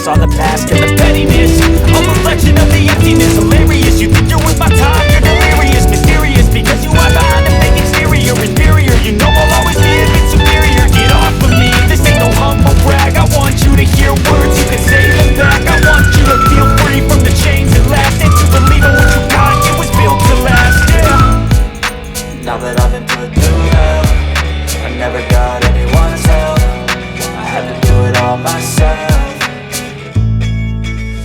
On the past and the pettiness, a reflection of the emptiness. Hilarious, you think you're worth my time, you're delirious. Mysterious, because you hide behind a fake exterior. Inferior, you know I'll always be a bit superior. Get off of me, this ain't no humble brag. I want you to hear words, you can say them back. I want you to feel free from the chains at last, and to believe in what you got, it was built to last, yeah. Now that I've been put through hell, I never got anyone's help. I had to do it all myself.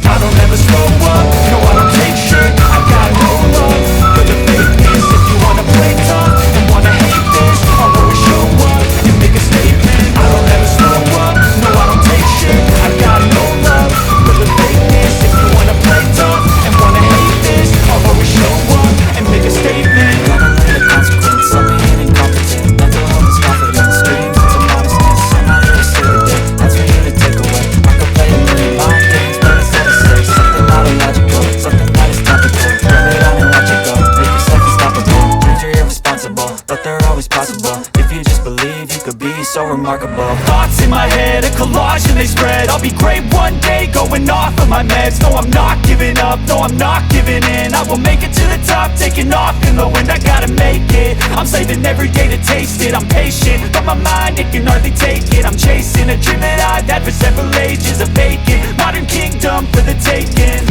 I don't ever slow up, no I don't take shit. I got no love for the fakeness. If you wanna play tough and wanna hate this, I'll always show up and make a statement. I don't ever slow up, no I don't take shit. I got no love for the fakeness. If you wanna play tough and wanna hate this, I'll always show up and make a statement. Gotta learn the consequence of being incompetent. Mental health is confidence, dreams and some modestness. I'm not here to save the day, that's for you to take away. I could play a million mind games, but instead I say something not illogical, something that is topical. Rub it on and watch it go, make yourself unstoppable. Dreams are irresponsible, but they're always possible. If you just believe, you could be so remarkable. Thoughts in my head, a collage and they spread. I'll be great one day, going off of my meds. No, I'm not giving up, no, I'm not giving in. I will make it to the top, taking off in the wind. I gotta make it, I'm saving every day to taste it. I'm patient, but my mind, it can hardly take it. I'm chasing a dream that I've had for several ages. A vacant, modern kingdom for the taking.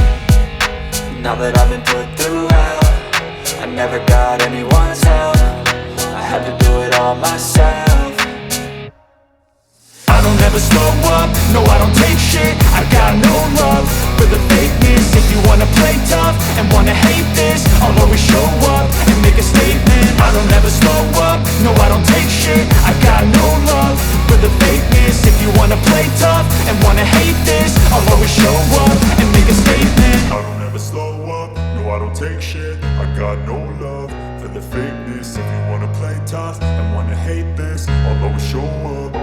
Now that I've been put through hell, I never got anyone's help. I had to do it all myself. I don't ever slow up, no I don't take shit. I got no love for the fakeness. If you wanna play tough and wanna hate this, I'll always show up and make a statement. I don't ever slow up, no I don't take shit. I got no love for the fakeness. If you wanna play tough and wanna hate this, I'll always show up and make a statement. I don't ever slow up, no I don't take shit. I got no love for the fakeness. If you wanna play tough and wanna hate this, I'll always show up.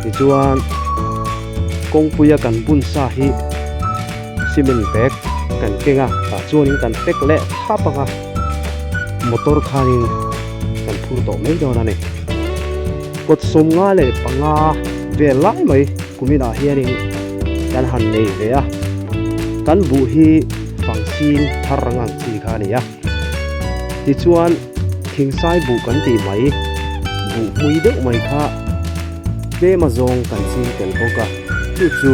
Tichuan kawngpuia kan bun sa hi cement bag kan keng a, tah chuanin kan pack leh thlap ang a, motor khanin kan phur tawh mai dawn a ni. Kawt 55 vel lai mai kuminah hianin kan han nei ve a, kan buh hi fangsin thar ang ang chi kha a ni a. Tichuan thingsai buh kan tih mai, buh hmui deuh mai kha tlem a zawng kan ching tel bawk a, chu chu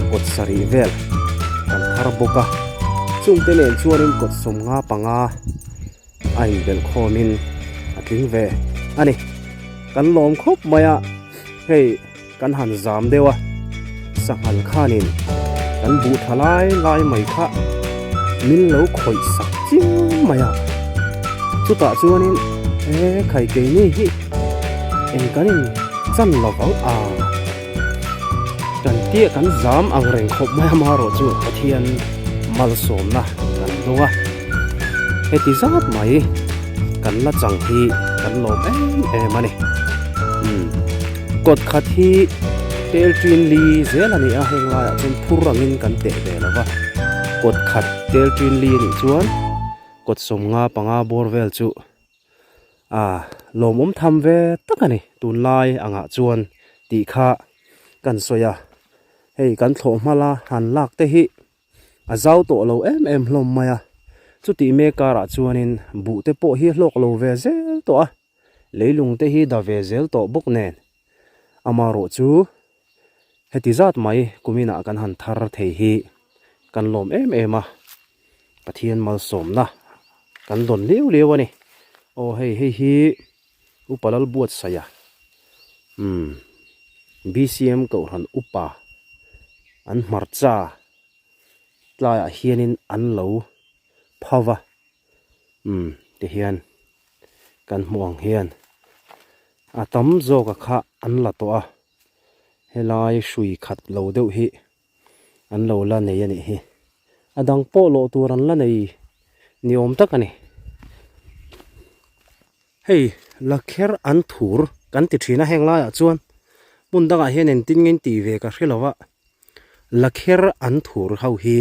kawt sarih vel kan thar bawk a, chungte nen chuanin kawt 55 a inbelh khawmin a tling ve a ni. Kan lawm khawp mai a, hei kan han zam deuh a, sanghal khanin kan buh tha lai lai mai kha min lo khawih sak chiang mai a, chutah chuanin he khai keini hi eng kan in chan lo vang a, kan tia kan zam ang reng khawp mai a marawh chu Pathian malsawmna kan dawng a, heti zat mai kan la chang hi kan lawm em em a ni. Umm kawt khat hi tel ṭin li zel a ni a, heng laiah chuan phur angin kan teh ve lo va, kawt khat tel ṭin li a nih chuan kawt 55 bawr vel chu a lawmawm tham ve tak a ni tunlai angah chuan tih kha kan sawi a, hei kan thlawh hma la han lak te hi A zau tawh lo em em hlawm mai a, chutih mek karah chuanin buh te pawh hi hlawk lo ve zel tawh a, leilung te hi da ve zel tawh bawk nen. Amarawh chu heti zat mai kuminah kan han thar thei hi kan lawm em em a, Pathian malsawmna kan dawn liau liau a ni. Aw hei hei hi Upa Lalbuatsaia, umm BCM Kohhran Upa an hmarcha tlaiah hianin an lo pho va, umm tihian kan hmuh ang hian a tam zawka kha an la tawh a, helai hrui khat lo deuh hi an lo la nei a nih hi. A dang pawh lawh tur an la nei ni awm tak a ni. Hei lakher an thur kan ti thin a heng laiah chuan hmun dangah hian engtin nge tih ve ka hre lo a, lakher an thur ho hi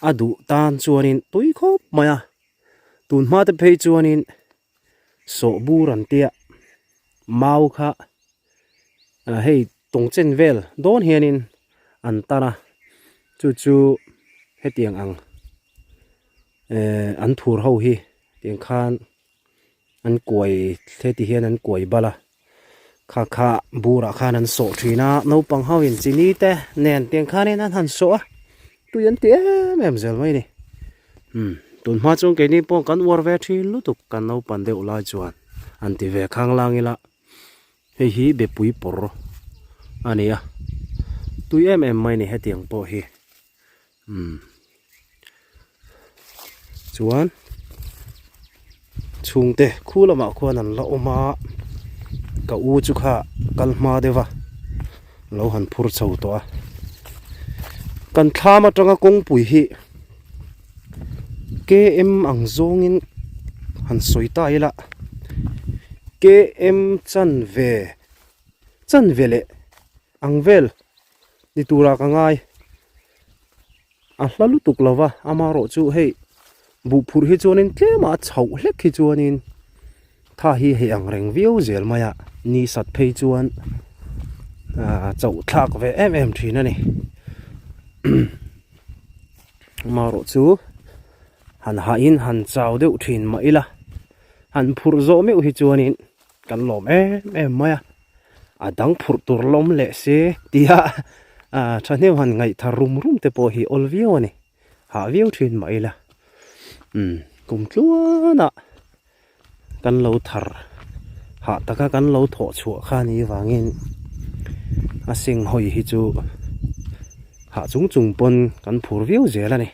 a duh tan chuanin tui khawp mai a, tun hma te phei chuanin sawhbur an tia mau kha hei tawng chen vel dawn hianin an tan a chu chu hetiang ang eh an thur ho hi tiang khan an kuai heti hian an kuai bal a kha kha burah khan an sawh thin a naupang ho in chini te nen tiang khanin an han sawh a tui an ti em em zel mai a ni umm tun hma chuan keini pawh kan uar ve thin lutuk kan naupan deuh lai chuan an ti ve khang lang ila. Hei hi bepui pawr a ni a, tui em em mai a ni hetiang pawh hi umm chuan chhungte khu lamah khuan an la awm a, ka u chu kha kal hma deuh a lo han phur chho tawh a, kan thlam atanga kawngpui hi km ang zawngin han sawi ta ila km chanve chanve leh ang vel ni turah ka ngai a hla lutuk lo va amaherawh chu hei buh phurh hi chuanin tlema a chhoh hlek hi chuanin tha hi hei ang reng viau zel mai a ni sat phei chuan ah chauh thlak ve em em thin a ni. Amaherawh chu han hahin han chau deuh thin mah ila han phurh zawh meuh hi chuanin kan lawm em em mai a a dang phurh tur lawm leh se tia ah thahnem han ngaihthar rum rum te pawh hi awl viau a ni hah viau thin mah ila umm kum tluanah kan lo thar hah taka kan lo thawh chhuah kha ni vangin a seng hawi hi chu hah chung chung pawn kan phur viau zel a ni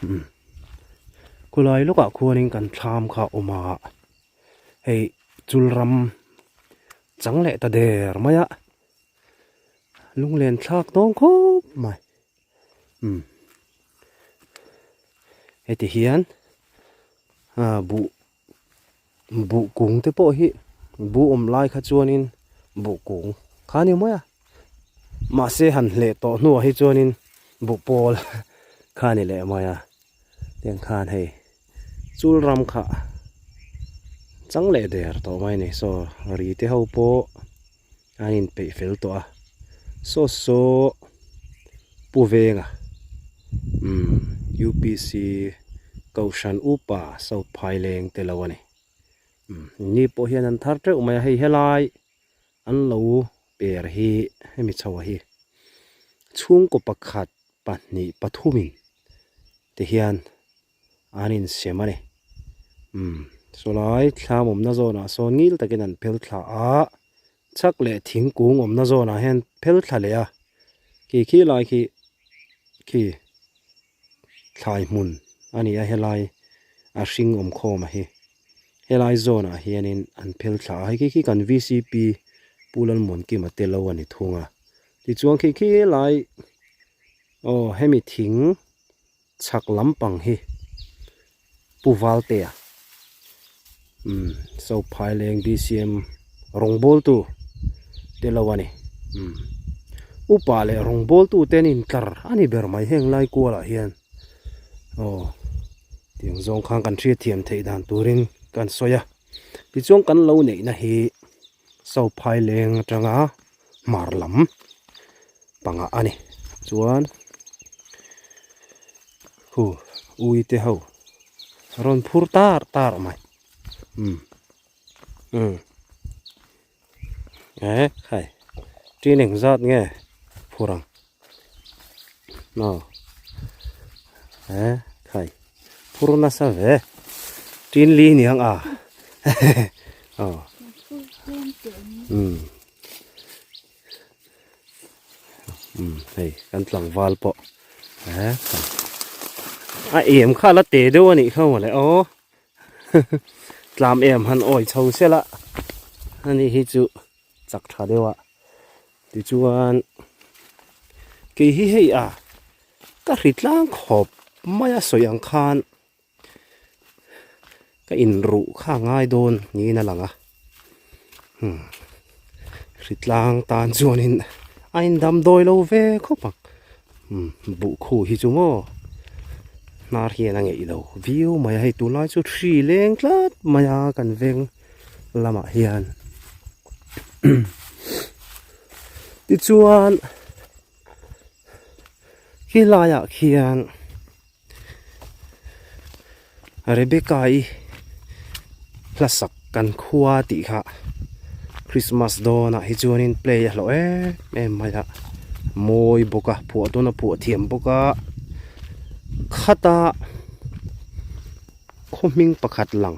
umm khulai lawkah khuanin kan thlam kha a awm a hei chul ram chang leh ta der mai a lunglen thlak dawn khawp mai. Umm heti hian ah buh buh kung te pawh hi buh awm lai kha chuanin. Buh kung kha a ni mai a, mahse han hleh tawh hnuah hi chuanin buh pawl kha a ni leh mai a, tiang khan hei chul ram kha chang leh der tawh mai a ni saw ri te ho pawh an inpeih fel tawh a saw saw pu venga umm upc kohhran upa south phaileng te lo a ni. Ni pawh hian an thar teuh mai a, hei helai an lo per hi hemi chhoah hi chhungkaw pakhat pahnih pathumin ti hian an insem a ni. Umm sawlai thlam awmna zawnah sawn ngil takin an phel thla a, chhak leh thingkung awmna zawnah hian phel thla leh a, khi khi lai khi khi. thlai hmun a ni a helai a hring awm khawm a hi helai zawn ah hianin an phel thla a hei khi khi kan vcp Pu Lalmuankima te lo a ni thung a tichuan khi khi lai aw hemi thing chhak lampang hi Pu Valtea umm Sophaileng bcm rawngbawltu te lo a ni umm upa leh rawngbawltu te an intlar a ni ber mai heng lai kualah hian aw tiang zawng khan kan hriatthiam theih dan turin kan sawi a tichuan kan lo neihna hi Sophaileng atanga hmar lam pangah a ni chuan. Hu ui te ho rawn phur tar tar mai umm umm eh khai tin eng zat nge phur ang aw eh khai phur nasa ve tin li niang a aw umm umm hei kan tlangval pawh eh a em kha la te deuh a nih kha mawle aw tlam em han awi chho sela ani hi chu chak tha deuh a tichuan kei hi hei a ka hri tlang khawp mai a sawi ang khan Ka inruh kha a ngai dawn niin a lang a hmm hritlang tan chuanin a indamdawi lo ve khawp ang hmm buh khu hi chu maw hnar hian a ngeih lo viau mai a hei tunlai chu hri leng tlat mai a kan veng lamah hian tichuan khilaiah khian. Rebecca-i hlasak kan khua tih kha Christmas dawnah hi chuanin play a hlawh em em mai a, mawi bawk a, phuah dawn a phuah thiam bawk a, khata khaw hming pakhat lang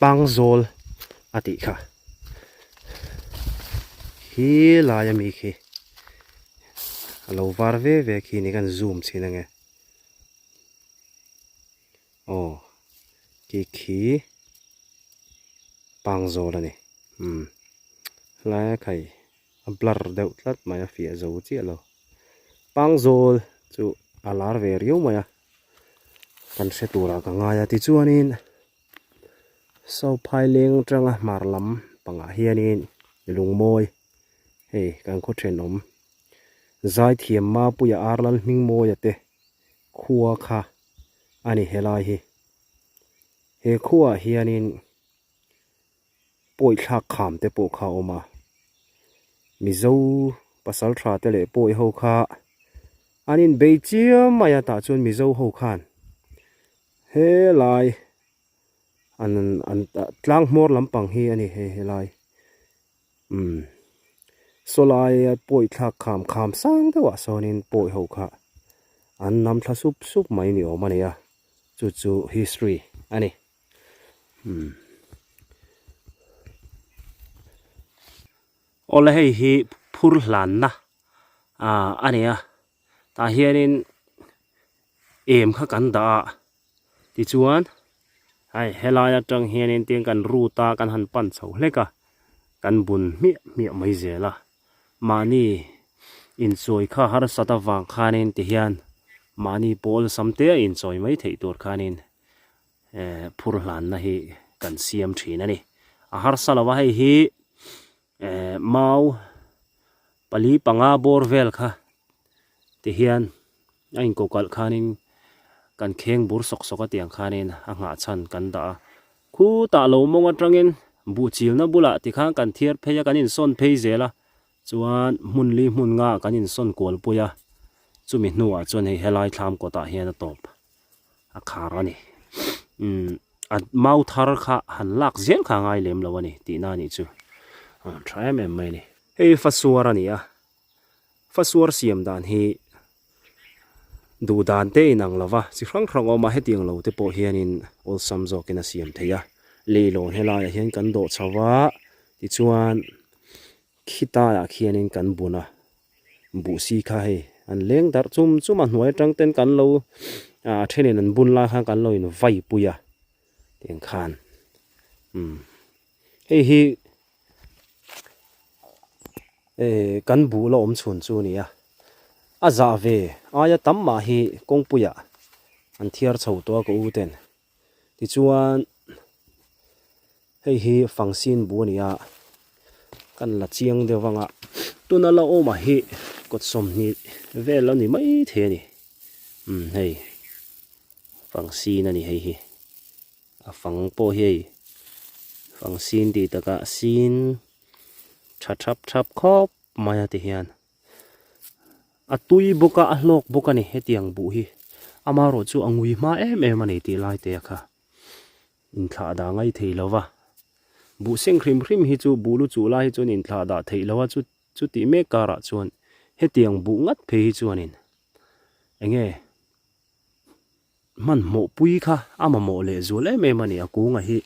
Pangzawl a tih kha hi laia mi khi a lo var ve ve khi ni kan zoom chhin ange. Aw khi khi pangzawl a ni umm helai a khai a blur deuh tlat mai a fiah zo chiah lo pangzawl chu a lar ve riau mai a kan hre turah ka ngai a tichuanin Sophaileng atanga hmar lam pangah hianin lungmawi hei kan khaw thenawm zaithiam Mapuia ar lal hmingmawia te khua kha a ni helai hi. He khuaah hianin pawi thlak kham te pawh kha a awm a, Mizo pasal tha te leh pawi ho kha an inbei chiam mai a tah chuan Mizo ho khan helai an an tlang hmawr lampang hi a ni hei helai. Umm sawlai pawi thlak kham kham sang deuhah sawnin pawi ho kha an nam thla sup sup mai ni awm a ni a, chu chu history a ni. Umm Awle hei hi phur hlanna ah a ni a, tah hianin em kha kan dah a tichuan hei helai atang hianin tiang kan route a kan han pan chho hlek a kan bun hmiah hmiah mai zel a mahni inchawi kha harsat avang khanin tihian mahni pawl sam te a inchawi mai theih tur khanin eh phur hlanna hi kan siam thin a ni a harsa lo a hei hi. Eh mau pali panga bawr vel kha ti hian a inkokalh khanin kan kheng bur sawk sawk a tiang khanin a nghah chhan kan dah a khutah lo mawng atangin buh chilna bulah tikhan kan thiar phei a kan insawn phei zel a chuan hmun li hmun nga kan insawn kual pui a chumi hnuah chuan hei helai thlam kawtah hian a tawp a khar a ni umm a mau thar kha han lak zel kha a ngai lem lo a ni tihna a nih chu a tha em em mai a ni hei fasuar a ni a fasuar siam dan hi duh dan te inang lo va chi hrang hrang a awm a hetiang lo te pawh hianin awlsam zawkin a siam theih a leilawn helaiah hian kan dawh chho va tichuan Khitaiah khianin kan bun a, buhsi kha hei an leng darh chum chum a, hnuai atang ten kan lo ah a thenin an bun lai khan kan lo in vai pui a tiang khan umm hei hi eh kan buh la awm chhun chu a ni a, a zah ve aia tam mah hi kawngpuiah an thiar chho tawh a ka u ten. Tichuan hei hi fangsin bu a ni a, kan la chiang deuh vang a, tuna la awm ah hi kawt sawmhnih vel a ni maithei a ni, umm hei fangsin a ni hei hi, a fang pawh hi hei fangsin tih takah sin tha thap thap khawp mai a ti hian. A tui bawk a, a hlawk bawk a ni hetiang buh hi. Amaherawh chu a ngui hma em em a ni tih lai te kha inthlah dah ngai thei lo va. Buh seng hrim hrim hi chu buh lu chuh lai hi chuan inthlah dah theih lo a, chu chutih mek karah chuan hetiang buh ngat phei hi chuanin eng nge hmanhmawh pui kha a mamawh leh zual em em a ni a kunga hi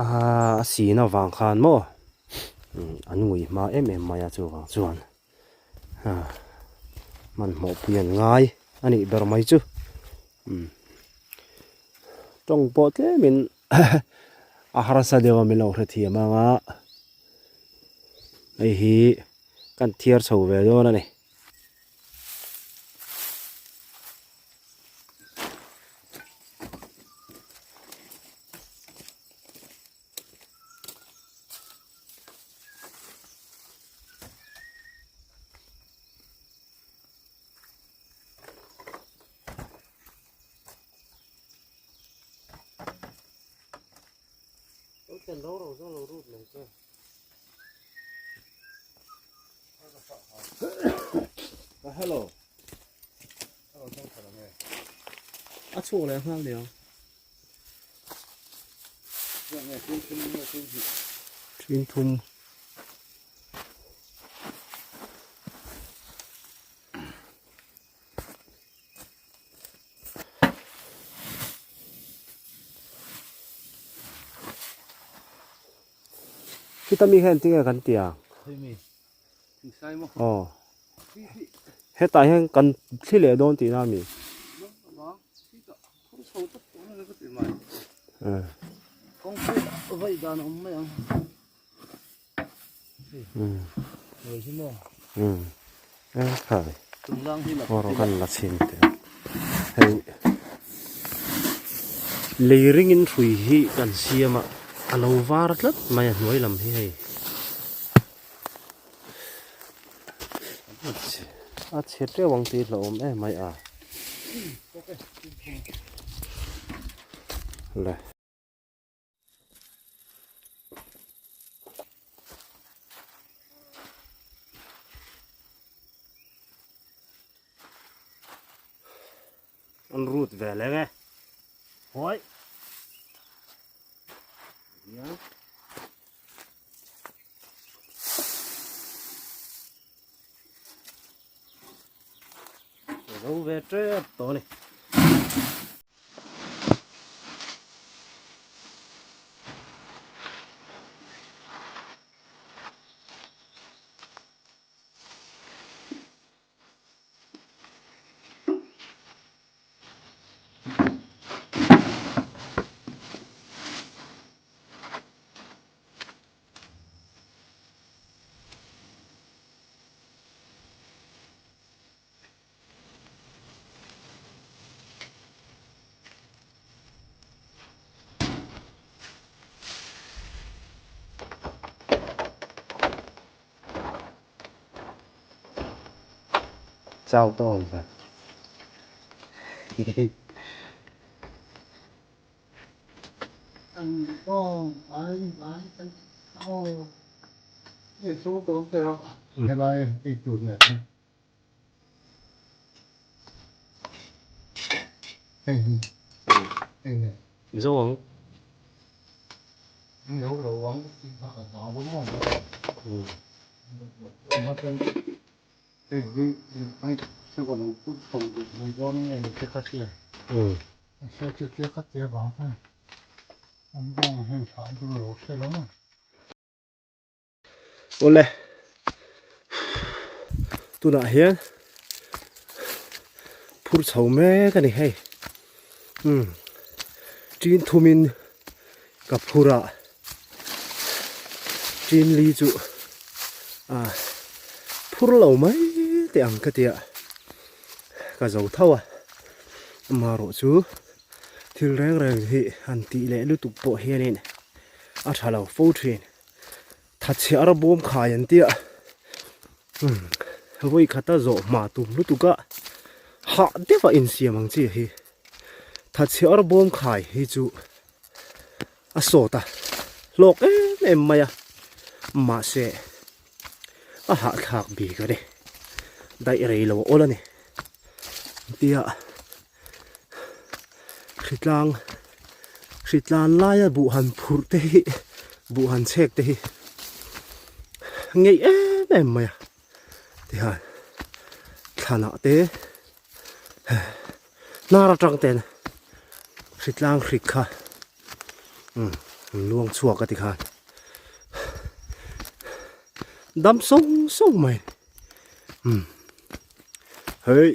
a sin avang khan maw an ngui hma em em mai a chuvang chuan hmanhmawh pui an ngai a nih ber mai chu tawng pawh tlemin a harsa deuh a min lo hrethiam ang a hei hi kan thiar chho ve dawn a ni. Hello a chhuak leh nghal niang thin thum Khita mi kha engtin nge kan tih ang? Aw. Hetah hian kan thli leh dawn tihna a mi? Kan la chhin teh ang hei lei ringin hrui hi kan siam a a lo var tlat mai a hnuai lam hi hei a chhe teuh ang tih hlauhawm em mai a le. An rut ve leng e. Hoi. Ya. Zo ve tep tawh a ni. Chau tawh awm ve. Mizo ang. Awle tunah hian phur chho mek a ni hei umm tin thumin ka phur a tin li chu ah phur lo mai teh ang ka tia ka zo tho a amaherawh chu thil reng reng hi han tih leh lutuk pawh hianin a tha lo fo thin. Thatchhiah ara bawm khai an tia umm vawi khata zawh hma tum lutuk a hah deuh a insiam ang chi hi thatchhiah ara bawm khai hi chu a sawt a hlawk em em mai a mahse a hahthlak bik a ni daih rei lo a awl a ni tia hritlang hritlan laia buh han phurh te hi buh han chhek te hi ngeih em em mai a tihian thlanah te hnar atang ten hritlang hrik kha umm luang chhuak a tikhan dam sawng sawng mai umm hei.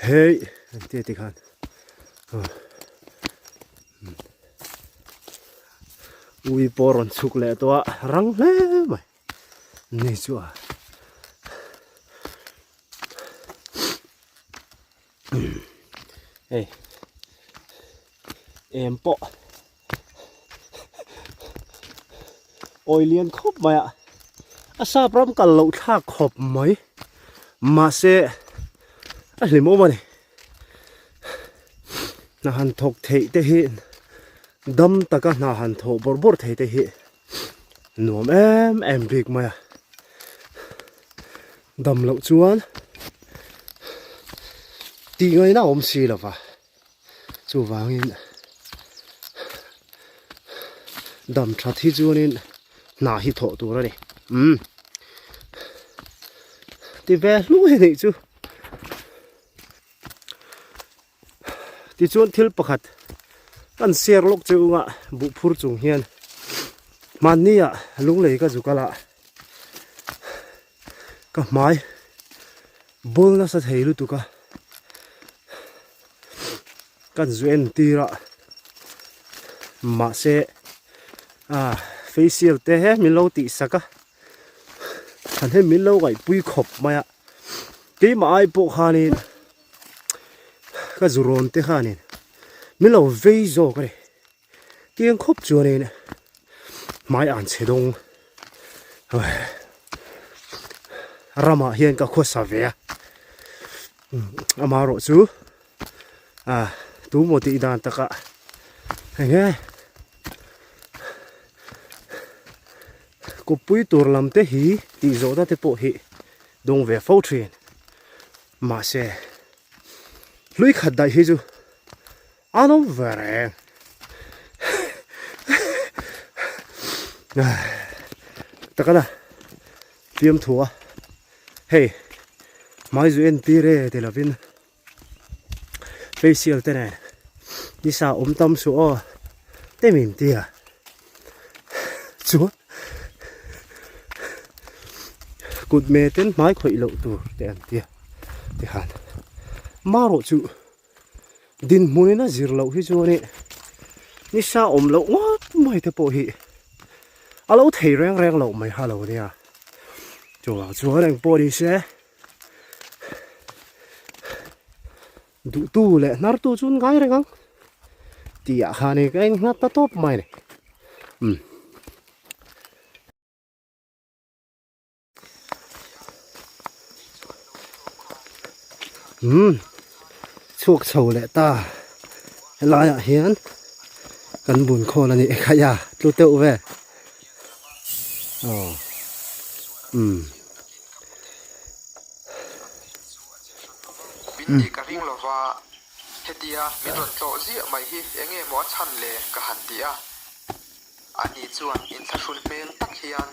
Hei an tia ti khan ui pawh rawn chhuk leh tawh a rang hle mai ni chu a hei em pawh awi lian khawp mai a a sap ram kal loh thlak khawp mai mahse a hlimawm a ni hna han thawk theih te hi dam taka hna han thawh bawrh bawrh thei te hi nuam em em bik mai a dam loh chuan tih ngaihna a awm si lova. Chuvangin dam that hi chuanin hna hi thawh tur a ni. Umm ti ve hlu hi nih chu. Tichuan thil pakhat kan share lawk che unga buh phur chung hian hmanni ah lunglei ka zu kal a ka hmai bawl nasa thei lutuk a. Kan zu entir a mahse ah facial te he min lo tih sak a han he min lo ngaihpui khawp mai a keimah ai pawh khanin ka zu rawn te khanin min lo vei zawk a ni tiang khawp chuanin hmai an chhe dawng ramah hian ka khawsa ve a amaherawh chu ah tu maw tih dan takah eng nge kawppui tur lam te hi tih zawhna te pawh hi dawng ve fo thin mahse hlui khat daih hi chu an awm ve reng takana fiamthu a hei hmai zu entir e ti lovin facial te nen nisa awm tam suh aw te min ti a chuan kut me ten hmai khawih loh tur te an tia tikhan marawh chu Dinhmunin a zir loh hi chuanin nisa awm loh ngawt mai te pawh hi a lo thei reng reng loh mai ha lo nia. Chuvang chuan eng pawh ni se duhtu leh hnartu chu an ngai reng ang tih ah khanin ka en nghat ta tawp mai a ni. Umm. Umm chhuak chho leh ta helai ah hian kan bun khawl a nih khaih a tlu teuh ve aw umm. Min tih ka ring lova, hetia min rawn tlawh ziah mai hi enge maw a chhan le ka han ti a. Ani chuan inthlahrun hmel tak hian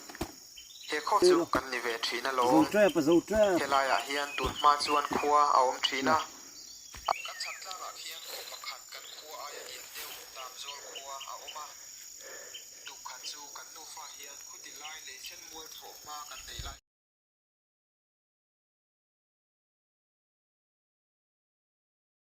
he khaw chu kan ni ve thin alawm. Helaiah hian tun hma chuan khua a awm thin a. Kan chhak tlangah khian khaw pakhat kan khua aia lian deuh Lamzawl khua a awm a. Duhkhat chu kan nufa hian khuti lai lei thlen mual thawh hma kan neih lai.